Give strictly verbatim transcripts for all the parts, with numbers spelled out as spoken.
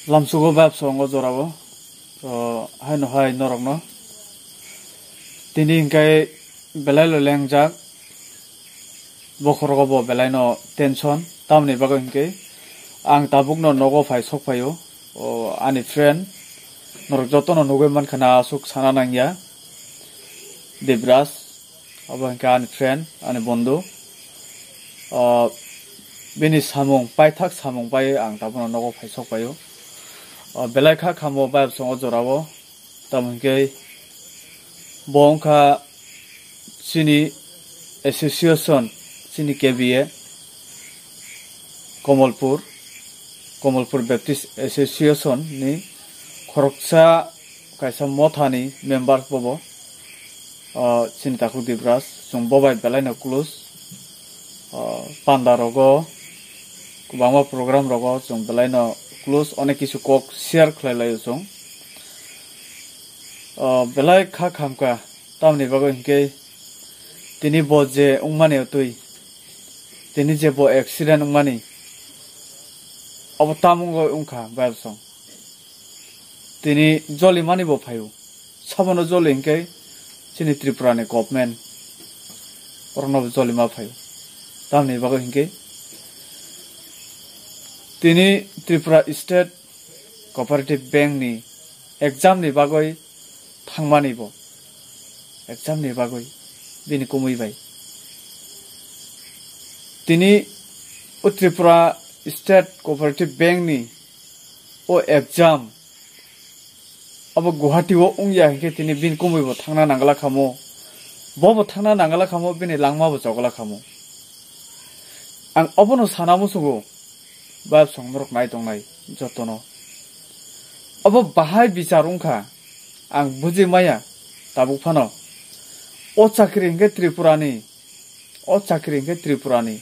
Lamsugo bebsa wngo jorao. To haino hai norokno. Tini hingke belai lo lengjak. Bokhorogo bo belai no tension. Tamni bagwi hingke ang tabukno nogo phai sok phaio. O ani friend. Norok jotono nugwi mankha na aswk sana nangya. Debraj. Abo hingke ani friend, ani bondhu. O, bini samung, paithak samung pai ang tabukno nogo phai sok phaio. O, belai kha khambo bebsa wngo jorao. Tamo hingke bo wngkha chini association, chini K B A, Komolpur, Komolpur Baptist Association ni khoroksa kaisa mothani member bobo. O, chini takhuk Debraj, chwng bo bai belai no close. O, panda rogo, kwbangma program rogo chwng belai no close, onek kisu kok share khlai laio chwng. O, belai kha khamkha, tamni bagwi hinkhe tini bo je wngmani twi, tini je bo accident wngmani, obo tamungoi wngkha bebsong. Tini jolimani bo phaio. Sabono joli hinkhe chini Tripura ni government, borokno bo jolima phaio. Tamni bagwi hinkhe tini Tripura State Cooperative Bank ni exam ni bagwi thangmani bo, exam ni bagwi bini kumui bai. Tini o Tripura State Cooperative Bank ni o exam abo Guwahati o wngya hinkhe tini bini kumui bo thangna nangla khamo, bo bo thangna nangla khamo, bini langma bo chogla khamo. Ang obono sana muchungo, bebsong norok nai tongnai jotono. Obo bahai bichar wngkha, ang buji maya tabuk phano. O chakri hinkhe Tripura ni, o chakri hinkhe Tripura ni.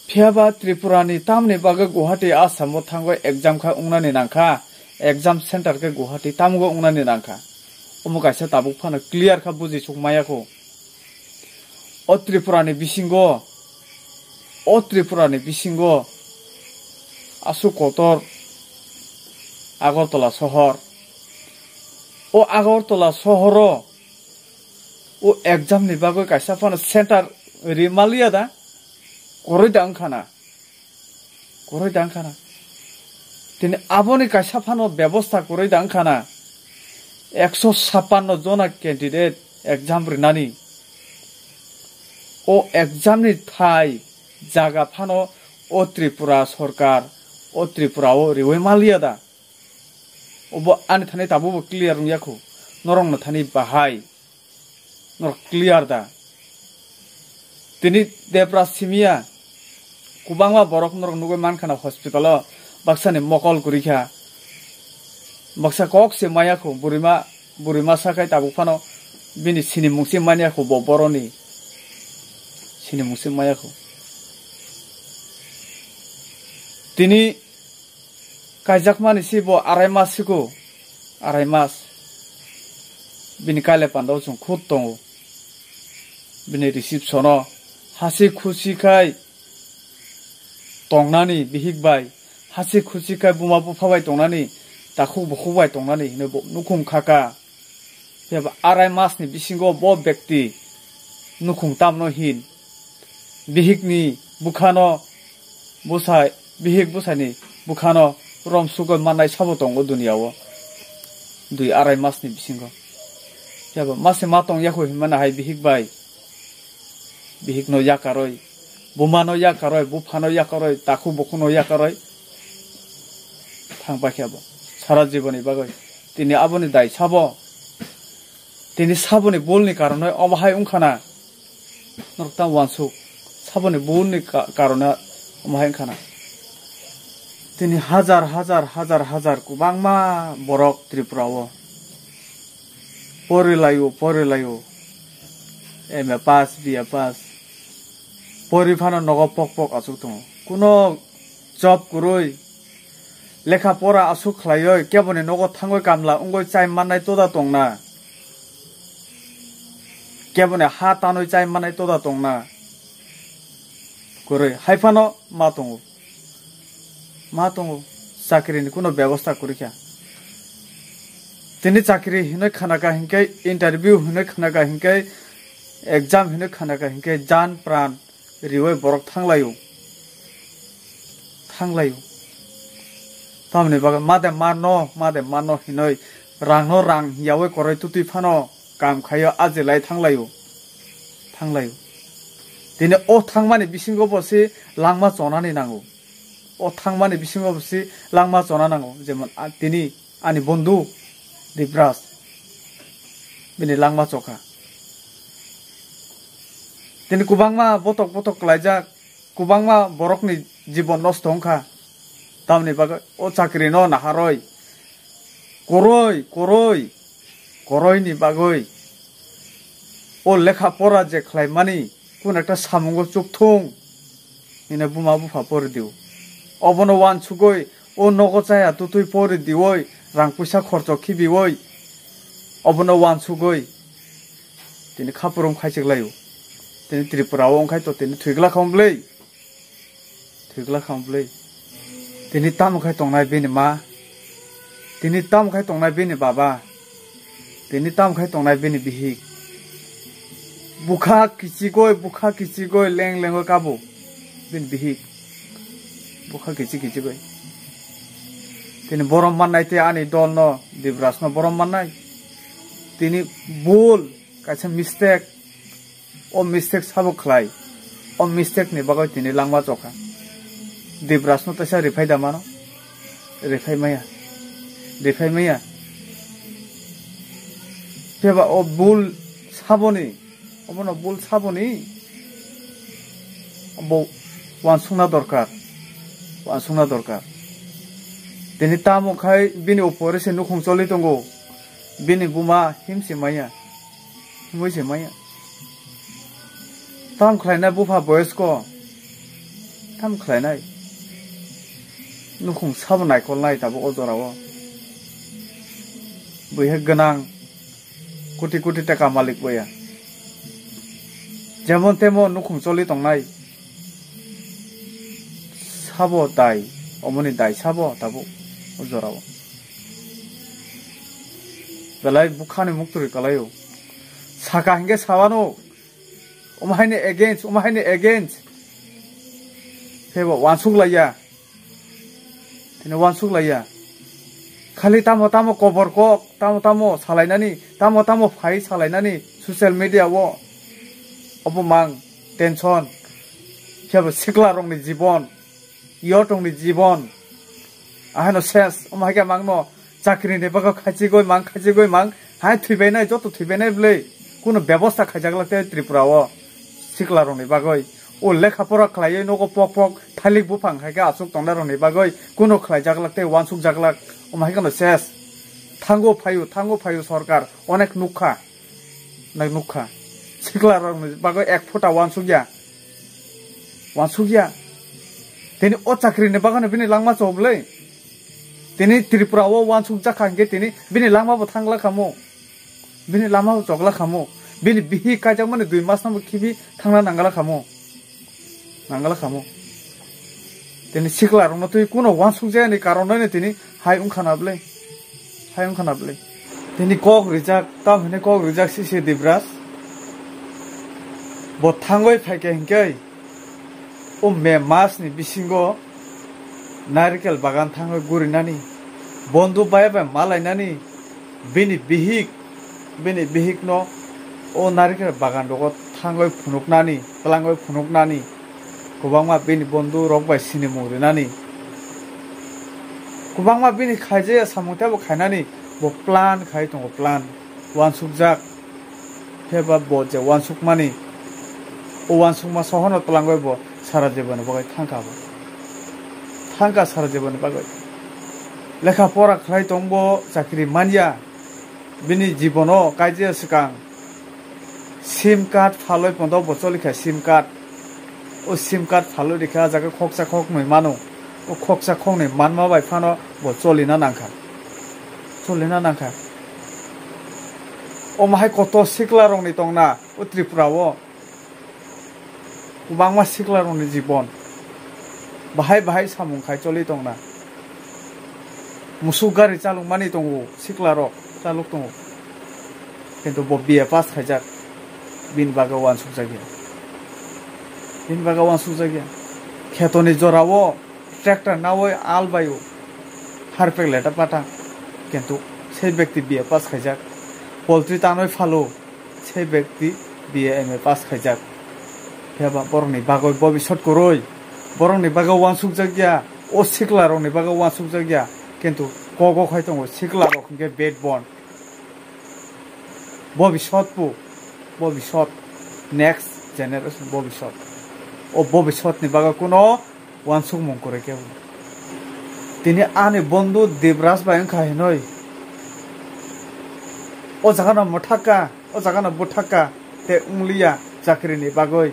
Phiya ba Tripura ni tamni bagwi Guwahati Assam o thangwi exam kha wngnani nangkha, exam center khe Guwahati tamugo wngnani nangkha. Omo kaisa tabuk phano clear kha, buji suk maya kho. O Tripura ni bisingo, o Tripura ni bisingo aswk kotor Agartala sohor. O Agartala sohoro o exam ni bagwi kaisa phano center ri maliya da? Kwrwi da wngkha na? Kwrwi da wngkha na? Tini aboni kaisa phano bebosta kwrwi da wngkha na? Ekso sappanno jona candidate exam rinani. O exam ni thai jaga phano o Tripura sorkar, o Tripura o riwi maliya da? Obo ani thani tabukbo clear wngya kho. Norokno thani bahai. Norok clear da? Tini Debraj simiya kwbangma borok norok nugwi mankha na hospital o, baksani mokol kwrwi kha. Baksa kok se maya kho, burima, burima sakhai tabuk phano bini sinimung se manya kho bo boroni. Sinimung se maya kho. Tini kaijakmani se bo arai mas siko, arai mas. Bini kaile panda o chwng khud tongo. Bini reception o hasi khusi khai tongnani bihik bai, hasi khusi khai buma bupha bai tongnani, takhuk bukhuk bai tongnani hinwi bo nukhung khaka. Phiaba arai masni bisingo bo bekti nukhung tamno hin bihikni bukhano bwsai, bihik bwsaini bukhano rom sugwi mannai sabo tongo duniya o. Dui arai masni bisingo. Phiaba mase ma tong yakho hinmano hai bihik bai. Bihikno yakarwi, bumano yakarwi, buphano yakarwi, takhuk bukhuno yakarwi thang paikha bo sara jiboni bagwi. Tini aboni dai sabo? Tini saboni bulni karonwi omo hai wngkha na? Norok ta uansuk, saboni bulni ka-, karonwi omo hai wngkha na? Tini hajar, hajar, hajar, hajar kwbangma borok Tripura o porilaio, porilaio, M A pass, B A pass, pori phano nogo pok pok achuk tongo. Kuno job kwrwi, lekha pora aswk khlaiwi keboni nogo thangwi kamla wngwi chai mannai toda tongna? Keboni ha tanwi chai mannai toda tongna? Kwrwi. Hai phano ma tongo. Ma tongo. chakri ni kuno bebosta kwrwi kha. Tini chakri hinwi khana kha hinkhe, interview hinwi khana kha hinkhe, exam hinwi khana kha hinkhe, jan pran riwi borok thanglaio, thanglaio. Tamoni bagwi made mano, made mano hinwi rangno rang hiyawi koroi tutwi phano kam khaio, ajilai thanglaio, thanglaio. Tini o thangmani bisingo bo se langma chonani nango. O thangmani bisingo bo se langma chona nango, jemon a-, tini ani bondhu Dibraj bini langma chokha. Tini kwbangma botok botok klaijak, kwbangma borokni jibon nosto wngkha. Tamoni bagwi o chakrino naharwi, koroi, koroi, koroini bagwi o lekha pora je khlaimani, kun ekta samungo chukthung hino buma bupha poridio. Obono wansugwi, o nogo chaya tutwi poridioi, rang puisa khorcho khibioi, obono wansugwi tini khapurum khaichik laio. Tini Tripura o wngkhai to tini thwigla kha wng bwlwi. Thwigla kha wng bwlwi. Tini tamo khai tongnai bini ma? Tini tamo khai tongnai bini baba? Tini tamo khai tongnai bini bihik? Bukha kichigoi, bukha kichigoi, leng lengoi kabo bini bihik. Bukha kichi kichigoi. Tini borom mannai tei ani dolno, Dibrajno borom mannai. Tini bul, kaisa mistake. O mistake sabo khlai. O mistake ni bagwi tini langma chokha. Dibrajno teisa riphai da mano? Riphai maya. Riphai maya. Phiya ba o bul saboni, obono bul saboni bo wansukna dorkar. Wansukna dorkar. Tini tamo khai bini upore se nukhung choli tongo. Bini buma himse maya. Himwi se maya. Tam khlainai bupha boyosko? Tam khlainai? Nukhung sabo naikolnai tabuk o jorao. Buiha gwnang koti koti taka malik boya. Jemon temo nukhung choli tongnai. Sabo dai, omoni dai sabo tabuk o jorao. Belai bukhani muktwrwi kalaio. Saka hinkhe sawano. Omo haini against, omo haini against. Phebo wansuk laiya. Tini wansuk laiya. Khali tamo tamo kobor kok, tamo tamo salainani, tamo tamo phai salainani social media o. Obo mang tension. Phebo sikla rokni jibon. Yotongni jibon ahano ses, omo hai khe mangno chakrini bagwi khaichigwi mang, khaichigwi mang, hai thwibainai, joto thwibainai bwlwi. Kuno bebosta khaijaglak tei Tripura o sikla rokni bagwi. O lekha pora khlaiwi nogo pok pok thalik buphang hai khe aswk tongnai rokni bagwi kuno khlaijaglak tei wansukjaglak, omo hai kheno ses. Thango phaio, thango phaio sorkar, onek nukha. Nai nukha. Sikla rokni bagwi ek phuta wansukya. Wansukya. Tini o chakrini bagwi bini langma chobwlwi. Tini Tripura o wansukjak kha hinkhe tini bini langma bo thangla khamo. Bini lama bo chokla khamo. Bini bihik kaijakmani dui mas no bo khibi thangna nangla khamo. Nangla khamo. Tini sikla rokno twi kuno wansukjakni karon no tini hai wngkha na bwlai. Hai wngkha na bwlai. Tini kok rijak, tam hwnwi kok rijak sisi Dibraj. Bo thangwi phaikha hinkhe o May mas ni bisingo narikel bagan thangwi gurinani, bondu bai bai malainani, bini bihik, bini bihikno o narikel bagan rogo thangwi phunuknani, twlangwi phunuknani, kwbangma bini bondu rok bai sinimung rinani, kwbangma bini khaijaya samung teibo khainani bo plan khai tongo, plan. Wansukjak. Pheba bo je wansukmani, o wansukma sohono twlangwi bo sara jiboni bagwi thangkha bo. Thangkha sara jiboni bagwi. Lekha pora khlai tongbo chakri manya. Bini jibono kaijaya swkang sim card phalwi pondo bo cholikha sim card. O sim card phalwi rikha, ah jaga khoksa khoknwi mano. O khoksa khoknwi manma bai phano bo cholina nangkha. Cholina nangkha. Omo hai koto sikla rokni tongna o Tripura o. Kwbangma sikla rokni jibon. Bahai bahai samung khai choli tongna. musuk gari chalok mani tongo, sikla rok chalok tongo. Kintu bo B A pass khaijak, bini bagwi uansuk jakya. Bini bagwi uansuk jakya. Khetoni jorao tractor nawi al baio, harpek leta pata. Kintu sei bekti B A pass khaijak, poultry tanwi phalo, sei bekti B A M A pass khaijak. Phiya ba borokni bagwi bobisot kwrwi, borokni bagwi uansuk jakya, o sikla rokni bagwi uansuk jakya. Kintu kogo khai tongo sikla rok hinkhe backbone. Bobisot pu, bobisot, next generation bobisot. O bobisotni bagwi kuno uansukmung kwrwi khe bo. Tini ani bondhu Debraj bai wngkha hinwi o jaga no mwthakka, o jaga no bwthakka, te wngliya chakri ni bagwi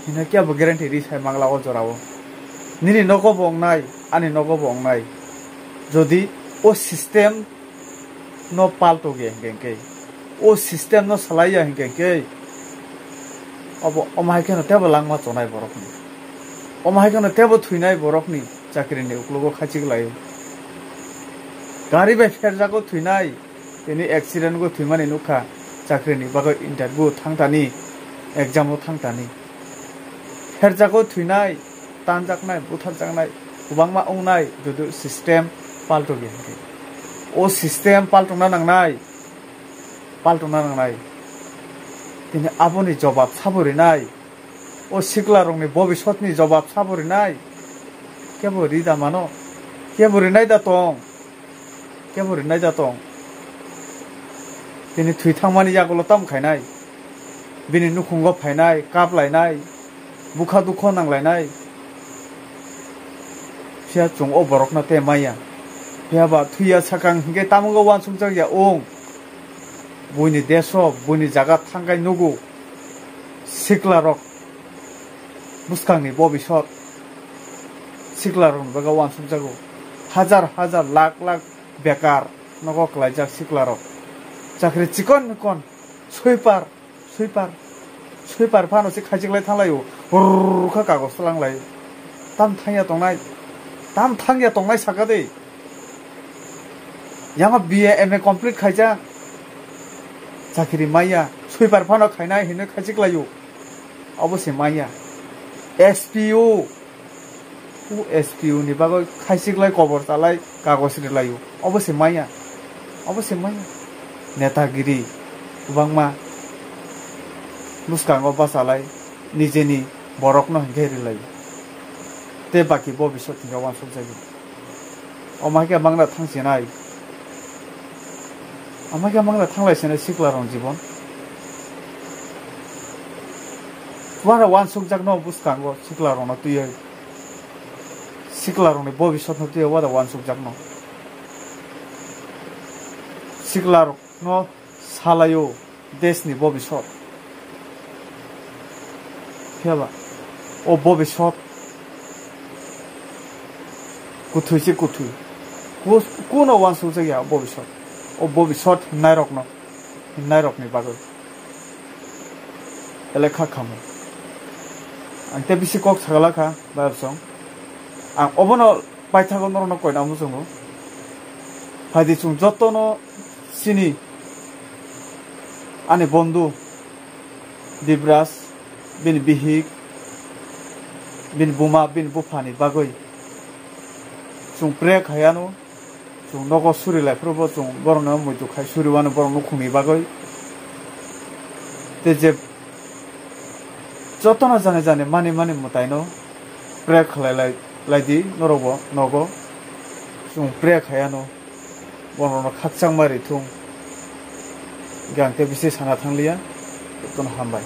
hinwi kebo guarantee ri sai mangla o jora o. Nini nogo bo wngnai, ani nogo bo wngnai. Jodi o system no paltoge hinkhe khe, o system no salaiya hinkhe khe, obo omo hai kheno tebo langma chonai borokni, omo hai kheno tebo thwinai borokni chakri ni uklogo khachik lai. Gari bai pherjago thwinai, tini accident go thwimani nukha, chakri ni bagwi interview thangtani, exam o thangtani. Pherjago thwinai, tanjaknai, butharjaknai, kwbangma wngnai, jodi system paltoge hinkhe. O system paltongna nangnai, paltongna nangnai. Tini aboni jobab sabo rinai, o sikla rokni bobisotni jobab sabo rinai. Kebo ri da mano, kebo rinai da tong. Kebo rinai da tong. Tini thwi thangmani yagulo tamo khainai? Bini nukhungo phainai, kap lainai, bukha dukho nang lainai. Phiya chwng o borokno tei maya. Phiya ba thwiya sakang hinkhe tamo wng uansukjak ya wng. Buini deso, buini jaga thangkai nugo. Sikla rok bwskangni bobisot siklarokni bagwi uansukjago. Hajar hajar, lakh lakh bekar nogo kwlaijak siklarok. Chakri chikon mikon, sweeper, sweeper, sweeper phano se khaichiklai thanglaio, rrrr kha kagoj swlanglai. Tam thangya tongnai, tam thangya tongnai saka de. Yang B A M A complete khaijak, chakri maya, sweeper phano khainai hinwi khaichiklaio. Obo se maya. S P O, o S P O ni bagwi khaichiklai kobor chalai kagoj rilaio. Obo se maya. Obo se maya. Netagiri kwbangma bwskango bachalai nijeni borokno hinkhe rilaio. Tei baki bobisot hinkhe uansukjagwi. Omo hai khe mangna thang sinai. Omo hai khe mangna thanglai sinai siklarokni jibon. Wara uansukjakno bwskango siklarokno twiwi. Siklarokni bobisotno twiwi wara uansukjakno. Siklarokno salaio deshni bobisot. Phiya ba o bobisot kwthwi se kwthwi. Ku-, kuno uansukjak ya o bobisot. O bobisot himnairokno, himnairokni bagwi. Belai kha khamu. Ang tei bisi kok sagala kha, Bayapsong. Ang obono paithago norokno koina muchungo. Phaidi chwng jotono chini ani bondhu Dibraj, bini bihik, bini buma, bini buphani bagwi chwng pray khaiyano. Chwng nogo suri lai phuru bo chwng borokno muitu khai suri wano borok nukhungni bagwi. Tei je jotono jani jani mani mani mwtaino pray khlai lai, lai di norokbo nogo. Chwng pray khai ano borokno khakchangma ri thung. Hingkhe ang tei bisi sana thangliya. Jotono hambai.